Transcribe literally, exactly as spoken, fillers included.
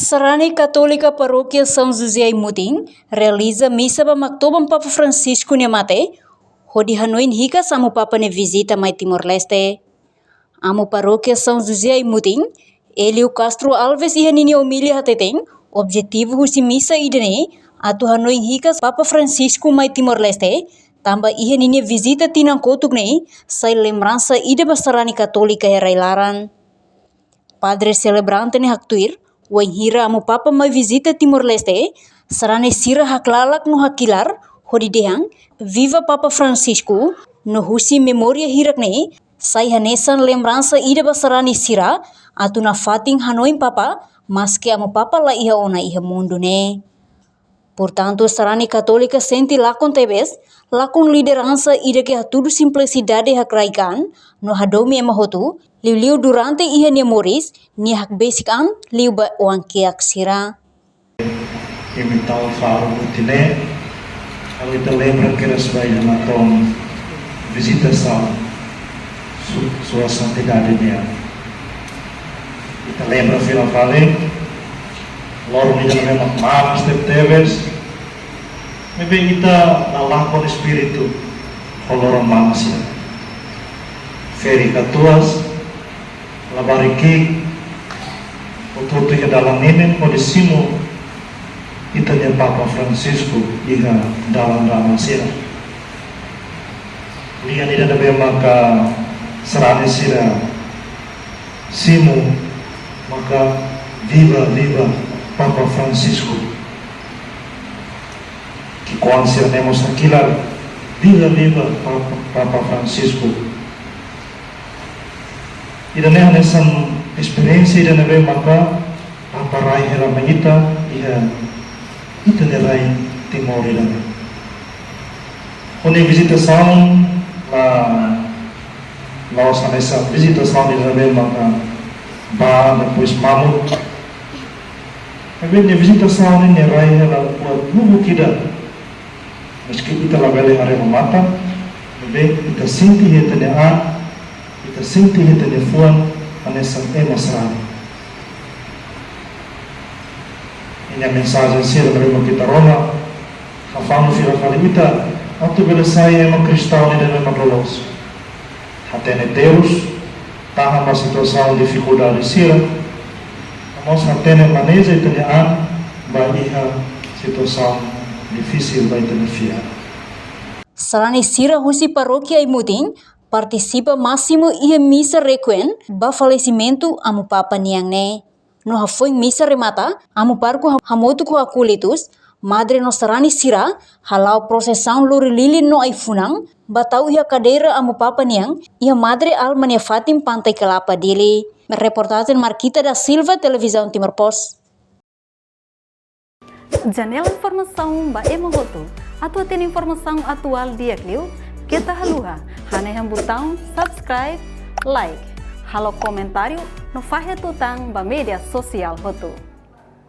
Sarani Katólika Parókia São José Aimutin realiza misa ba maktoban Papa Francisco nia mate, hodi hanoin hikas Amu Papa nia vizita mai Timor-Leste. Amu Parókia São José Aimutin, Hélio Castro Alves iha ninia omilia hateten, objetivu husi misa ida-ne'e atu hanoin hikas Papa Francisco mai Timor-Leste, tanba iha ninia vizita tinan kotuk ne'e sai lembransa ida ba sarani Katólika iha rai-laran. Padre selebrante ne'e haktuir, wainhira Amu Papa mai vizita Timor-Leste, sarani sira haklalak no hakilar, hodi dehan, Viva Papa Francisco, no husi memória hirak ne'e, sai hanesan lembransa ida ba sarani sira, atu nafatin hanoin Papa, maski Amu Papa la iha ona iha mundu ne'e. Portantu, sarani Katólika sente lakon tebes, lakon lideransa ida ke hatudu simplisidade hakraik an, no hadomi ema hotu, liuliu durante iha nia moris, nia hakbesik an, liu ba oan-kiak sira. Imi tau faru buti ne'e, halo ita lembra kedas ba iha natoon vizitasaun su-, Sua Santidade nian. Ita lembra fila fali, loron ida ne'ebé mak manas tebetebes, ne'ebé ita la lakon espíritu ho loron manas ida. Ferik katuas, labarik ki'ik, hotu-hotu iha dalan ninin hodi simu ita-nia Papa Francisco iha dalan rama sira. Lian ida ne'ebé maka sarani sira simu maka Viva, viva Papa Francisco. Ki'ikoan sira-ne'e mós hakilar, Viva, viva Papa, Papa Francisco. Ida-ne'e hanesan esperiénsia ida ne'ebé maka Papa rai hela mai ita iha ita-nia rai Timor ida-ne'e. Ho nia vizitasaun la, la'ós hanesan vizitasaun ida ne'ebé maka bá, depois mamuk. Maibé nia vizitasaun ne'e nia rai hela buat lubuk ida. Maski ita labele haree ho matan, maibé ita sente iha ita-nia an, ita sente iha ita-nia fuan, hanesan ema sarani. Ninia mensajen sira ne'ebé mak ita rona, hafanu fila fali ita, atu bele sai ema kristaun ida ne'ebé mak loloos. Hatene terus, tahan ba situasaun difikuldade sira, no mós hatene maneja ita-nia an ba iha situasaun difisil ba ita-nia fiar. Sarani sira husi Parókia Aimutin partisipa másimu iha misa requiem ba falesimentu Amu Papa nian ne'e. No hafoin misa remata, Amu Pároku ha-, hamutuk ho akólitus, madre no sarani sira hala'o prosesaun lori lilin no ai-funan, ba tau iha kadeira Amu Papa nian, iha Madre Alma nia fatin Pantai Kelapa, Dili. Reportajen Marquita da Silva, Televizaun Timor Post. Janela informasaun ba ema hotu. Atu hatene informasaun atuál di'ak liu, keta haluha hanehan butaun subscribe, like, halo komentáriu no fahe tutan ba média sosiál hotu.